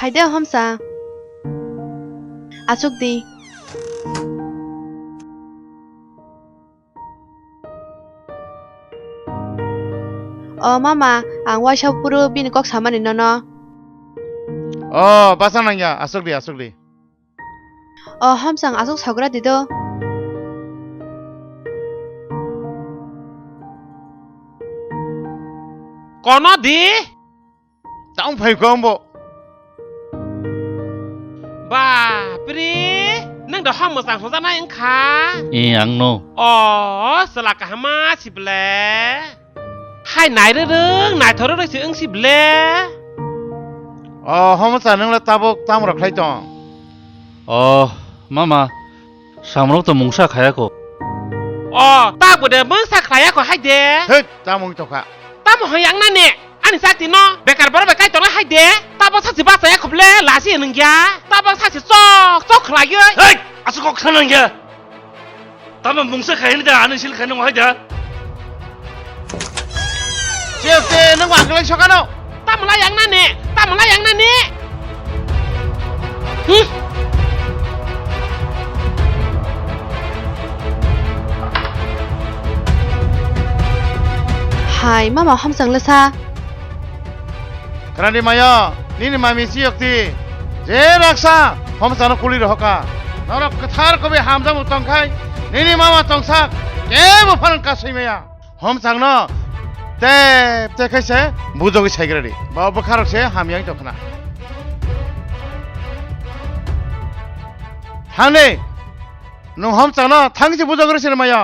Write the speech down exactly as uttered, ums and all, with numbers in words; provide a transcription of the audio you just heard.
Hai de, Homsa. Asuk di. O mama, ang waisa phuru bini kok samani nono. O, basa nangya, asuk di, asuk di. O Homsa, ang asuk sagra di do. Kono di? Tamo phai kho ambo. Bapre, nwng do hom mwchang songjaknai wngkha? Ee, ang no. O, chwla kahama si ble. Hai nai rwrwng, naithok rwrwng se wng si ble. O, Homsa, nwng le tabuk tamo rok khlai tong? O, mama, samrok to mungsa khaya kho. O, ta bo de mungsa khaya kho hai de. Hei, tamo wng tokha. Tamo hai ang nani? Ani sakti no bekar borok bai kaitor hai de. Tabuk sakchi bachaya kho ble lasi nungya. Tabuk sakchi chok chok khlaiyo. Hei, asuk kok khanang ya. Tamo mungsa khai ni da, ani sil khai nang hai da. Chef te, nang wa kelai sokano. Tamo la yang nani? Tamo la yang nani? Hmm? Hai, mama Homsa le sa. Khna di maya, nini mami si yok ti. Je raksa, Homsa no kuli rohoka. Norok kwthar kobe hamjamu tongkhai, nini mama tongsak, kebo phanang kasui maya. Homsa no tep tep khai se bujogwi saigra di. Ba bwkharok se hamyang tongkhna. Thangni, nwng Homsa no thangsi bujogwi sini maya.